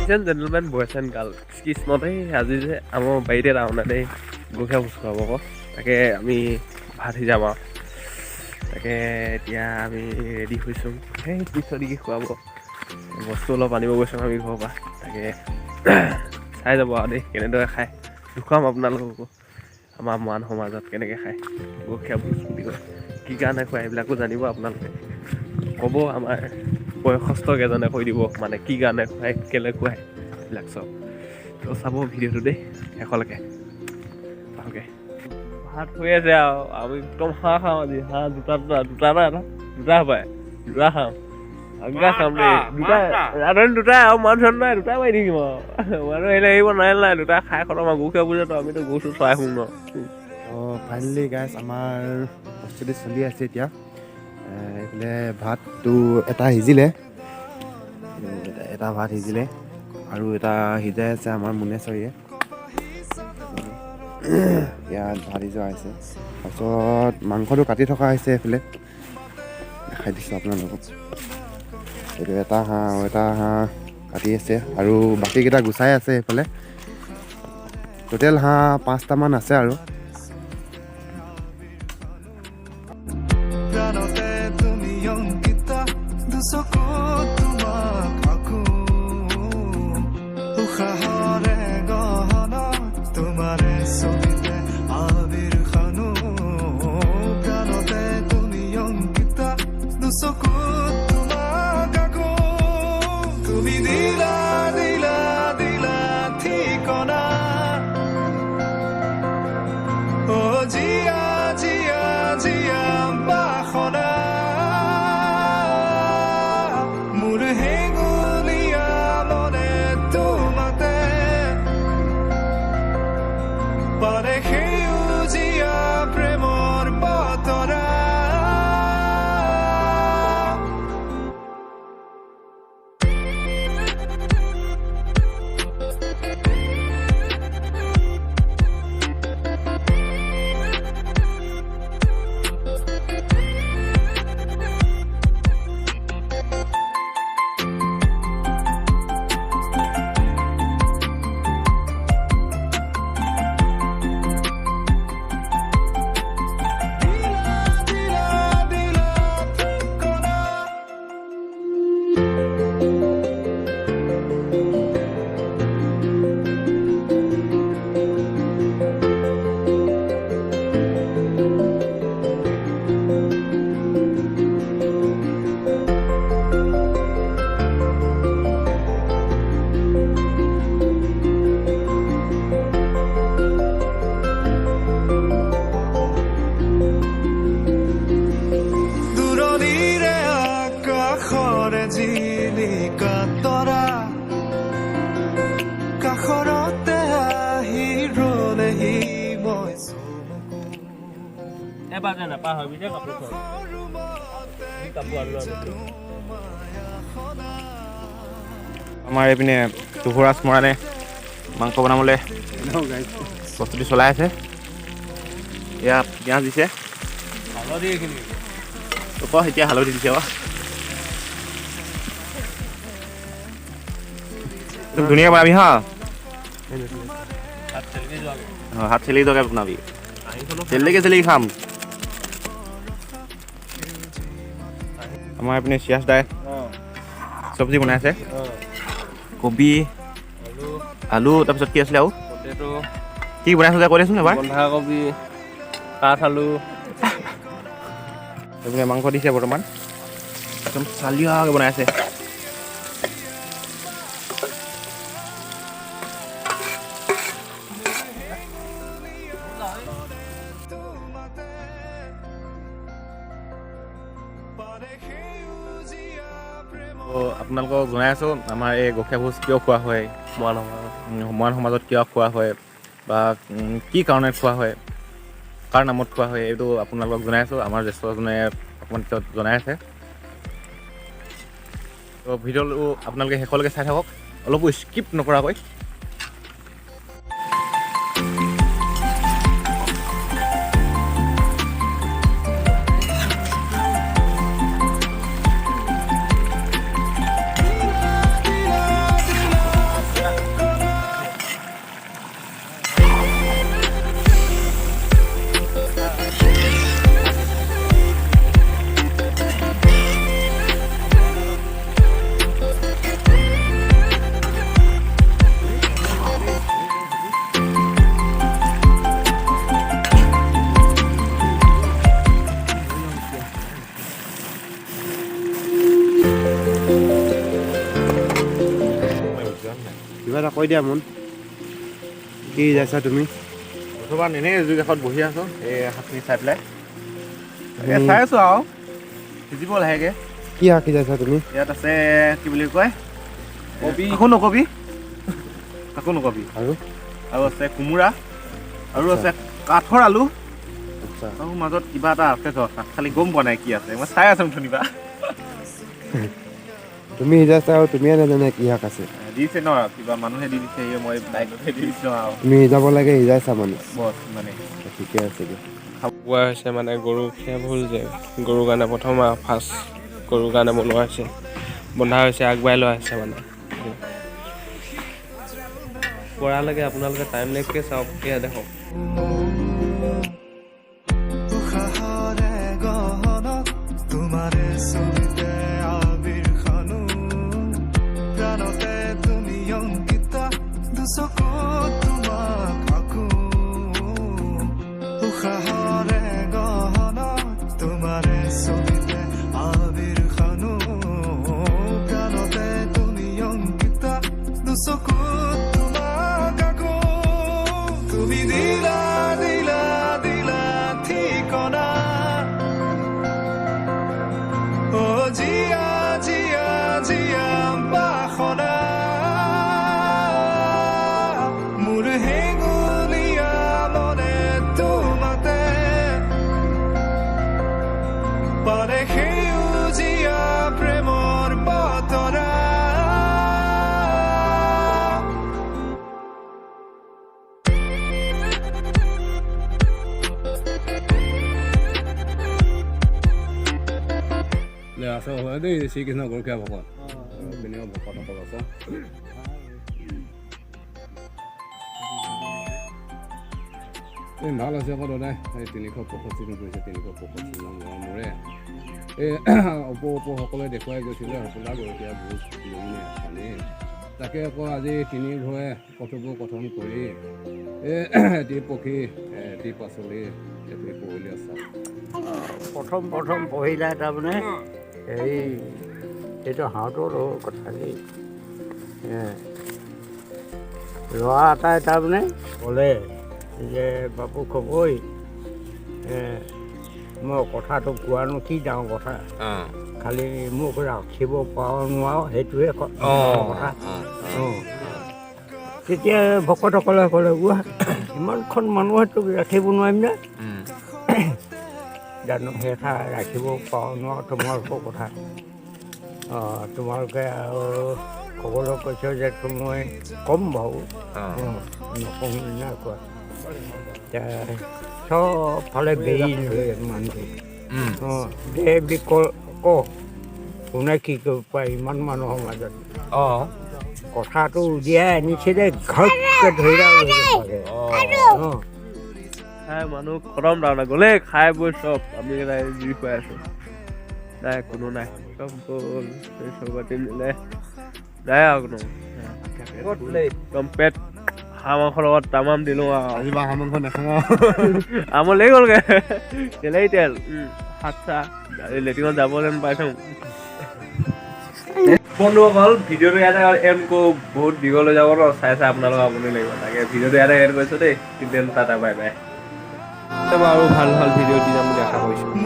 And gentlemen, boys and girls, Krishna দেই। আজি যে আমাৰ বাৰীতে তাৰমানে দেই গৰখীয়া ভোজ খুৱাব আকৌ। তাকে আমি ভাত সিজাম আৰু তাকে এতিয়া আমি ৰেডি হৈছোঁ। সেই পিছদিকি খুৱাব বস্তু অলপ আনিব গৈছোঁ আমি ঘৰৰ পৰা। তাকে চাই যাব আৰু দেই, কেনেদৰে খায় দেখুৱাম আপোনালোককো। আমাৰ মৰাণ সমাজত কেনেকৈ খায় গৰখীয়া ভোজ বুলি কয়, কি কাৰণে খুৱায় এইবিলাকো জানিব আপোনালোকে। ক'ব, আমাৰ বয়সস্থ কেইজনে কৈ দিব মানে কি কাৰণে খুৱায়, কেলৈ খুৱায়, এইবিলাক চব। তো চাব ভিডিঅ'টো দেই শেষলৈকে ভালকৈ। ভাত হৈ আছে আৰু আমি একদম হাঁহ খাওঁ আজি। হাঁহ দুটা দুটা, দুটা না এটা দুটা পায়, দুটা খাম আমি, দুটা খাম দেই। দুটা ৰান্ধনি দুটাই আৰু মানুহ চানুহ নাই, দুটাই মাৰি থাকিম আৰু মানুহ আহিলে আহিব, নাই নাই, দুটা খাই খতম। আৰু গৰুখীয়া পূজাটো আমিতো গৰু চৰু চৰাই শুং ন। অঁ, ফাইনেলি গাইছ, আমাৰ প্ৰস্তুতি চলি আছে এতিয়া। এইফালে ভাতটো এটা সিজিলে, এটা ভাত সিজিলে আৰু এটা সিজাই আছে আমাৰ মুনেশ্বৰীয়ে। ইয়াত ভাত সিজোৱা হৈছে, তাৰপিছত মাংসটো কাটি থকা হৈছে। এইফালে দেখাই দিছোঁ আপোনালোকক, এইটো এটা হাঁহ আৰু এটা হাঁহ কাটি আছে আৰু বাকীকেইটা গুচাই আছে। এইফালে টোটেল হাঁহ পাঁচটামান আছে আৰু প্ৰাণতে তুমি অংকিতা, দুচকুত তোমাক আঁকো, উশাহৰে গহনা তোমাৰে ছবিতে আবিৰ সানো। প্ৰাণতে তুমি অংকিতা, দুচকুত তোমাক আঁকো। তুমি দিলা দিলা দিলা ঠিকনা, অ জীয়া জীয়া জীয়া বাসনা, মোৰ হেঙুলীয়া মনে তোমাতে পাৰে সেউজীয়া প্ৰেমৰ বতৰা। দিলা দিলা দিলা ঠিকনা। দূৰণিৰে আকাশৰে জিলিকা তৰা, কাষৰতে আহি ৰলেহি মই চমকো। এবাৰ যে নাপাহৰিবি দেই, কাপোৰ কাপোৰ আনো। আমাৰ এইপিনে তুহুৰাজ মৰাণে মাংস বনাবলৈ প্ৰস্তুতি চলাই আছে। এয়া পিঁয়াজ দিছে। হালধি এইখিনি। ক, এতিয়া হালধি দিছে আকৌ। একদম ধুনীয়া বনাবি হা। হাত চেলেকি যোৱাকৈ। অঁ, হাত চেলেকি যোৱাকৈ বনাবি। কাঁহীখনো। চেলেকি চেলেকি খাম। আমাৰ এইপিনে চিয়াজ দাই চব্জি বনাই আছে। কবি, আলু, আলু, তাৰপিছত কি আছিলে আৰু? পটেটো। কি বনাইছ যে, কৈ দেচোন এবাৰ। বন্ধাকবি, কাঠ আলু। এইপিনে মাংস দিছে বৰ্তমান, একদম চালিয়াকৈ বনাই আছে। তোমাতে পাৰে সেউজীয়া প্ৰেমৰ তো আপোনালোকক জনাই আছোঁ, আমাৰ এই গৰখীয়া ভোজ কিয় খোৱা হয়। মৰাণ সমাজত। মৰাণ সমাজত কিয় খোৱা হয় বা কি কাৰণত খোৱা হয়, কাৰ নামত খোৱা হয়, এইটো আপোনালোকক জনাই আছোঁ। আমাৰ জ্যেষ্ঠজনে অকণমান পিছত জনাই আছে। তো ভিডিঅ'টো আপোনালোকে শেষলৈকে চাই থাকক, অলপো স্কিপ নকৰাকৈ। দিলা দিলা। কিবা এটা কৈ দিয়া মোন, কি সিজাইছা তুমি? বৰ্তমান এনেই জুই কাষত বহি আছোঁ, এই শাকখিনি চাই পেলাই চাই আছোঁ আৰু সিজিব লাহেকৈ। কি শাক সিজাইছা তুমি? ইয়াত আছে কি বুলি কয়, কবি। কাকো নকবি, কাকো নকবি। আৰু আৰু আছে কোমোৰা, আৰু আছে কাঠৰ আলু। আচ্ছা। আৰু মাজত কিবা এটা আছে ধৰ, খালি গম পোৱা নাই কি আছে, মই চাই আছোঁ ধুনিবা। তুমি সিজাইছা আৰু তুমিয়ে নাজানা কি শাক আছে? দিছে ন কিবা মানুহে দি দিছে, মই বাইকতে দি দিছোঁ আৰু। তুমি সিজাব লাগে, সিজাইছা মানে। বছ মানে। ঠিকে আছে দিয়া। খোৱা হৈছে মানে গৰু খীয়া ভুল যে, গৰুৰ কাৰণে প্ৰথম আৰু ফাৰ্ষ্ট গৰুৰ কাৰণে বনোৱা হৈছে, বন্ধা হৈছে, আগবঢ়াই লোৱা হৈছে মানে। পৰালৈকে আপোনালোকে টাইম লেপকে চাওক, এয়া দেখক। উশাহৰে গহনত তোমাৰে ছবিতে আবিৰ্ভানো, প্ৰাণতে তুমি অংকিতা, দুচকুত তোমাক আঁকো। উশাহৰে গহনত তোমাৰে ছবিতে আবিৰ্ভানো, প্ৰাণতে তুমি অংকিতা, দুচকুত তোমাক আঁকো। তুমি দিলা দিলা দিলা ঠিকনা, অ জীয়া জীয়া জীয়া বাসনা, মোৰ হেঙুলীয়া মনে তোমাতে পাৰে সেউজীয়া প্ৰেমৰ বতৰা। আছে দেই শ্ৰীকৃষ্ণ গৰখীয়া ভকত আৰু পিনেও ভকতসকল আছে। এই ভাল আছে আকৌ দাদাই, এই 365 দিন কৰিছে, 365 দিনৰ মূৰে মূৰে এই ওপৰ ওপৰ সকলোৱে দেখুৱাই গৈছিলে সকলো গৰখীয়া ভোজ লগুণে পানী। তাকে আকৌ আজি তিনি ঘৰে কথোপকথন কৰি এই এটি পক্ষী, এটি পাচলি, এটি পৰলীয়া চাহ। প্ৰথম প্ৰথম পহিলা তাৰমানে হেৰি এইটো হাঁহটোৰ কথা দেই, ল'ৰা এটাই তাৰমানে ক'লে যে বাপু খবৈ, মই কথাটো কোৱানো কি ডাঙৰ কথা, খালি মোক ৰাখিব পাৰোঁ নোৱাৰোঁ সেইটোহে কথা। অঁ, তেতিয়া ভকতসকলে ক'লে, ৱা ইমানখন মানুহে তোক ৰাখিব নোৱাৰিম নে? জানো সেইষাৰ ৰাখিব পাৰোঁ নোৱাৰোঁ তোমালোকৰ কথা। অঁ, তোমালোকে আৰু ক'বলৈ কৈছে যে মই ক'ম বাৰু, নকওঁ নাই কোৱা। এতিয়া চবফালে বেৰি ধৰে মানুহটো। অঁ, দে বুলি ক কোনে কি কৰিব পাৰে ইমান মানুহৰ মাজত। কথাটো উলিয়াই আনিছিলে, ঘৰকৈ ধৰি লাগে। অঁ, খাই মানুহ খতম, তাৰমানে গ'লেই খাই বৈ চব, আমি নাই জুই খুৱাই আছোঁ, নাই কোনো নাই, চব গ'ল। চৌপাতি নিলে, নাই আৰু কোনো। একদম পেট হাঁহ মাংসৰ লগত তামাম দিলোঁ আৰু। আজি হাঁহ মাংস নাখাওঁ। আমনি লাগি গ'লগৈ, তেলেই তেল শাক চাহ লেট্ৰিনত যাব যেন পাইছোঁ। বন্ধুসকল, ভিডিঅ'টো ইয়াতে এণ্ড কৰোঁ, বহুত দীঘল হৈ যাব ন, চাই চাই আপোনালোকৰ আমনি লাগিব। তাকে ভিডিঅ'টো ইয়াতে এণ্ড কৰিছোঁ দেই। তেন্তে টাটা, বাই বাই। আৰু ভাল ভাল ভিডিঅ' দি যাম বুলি আশা কৰিছোঁ।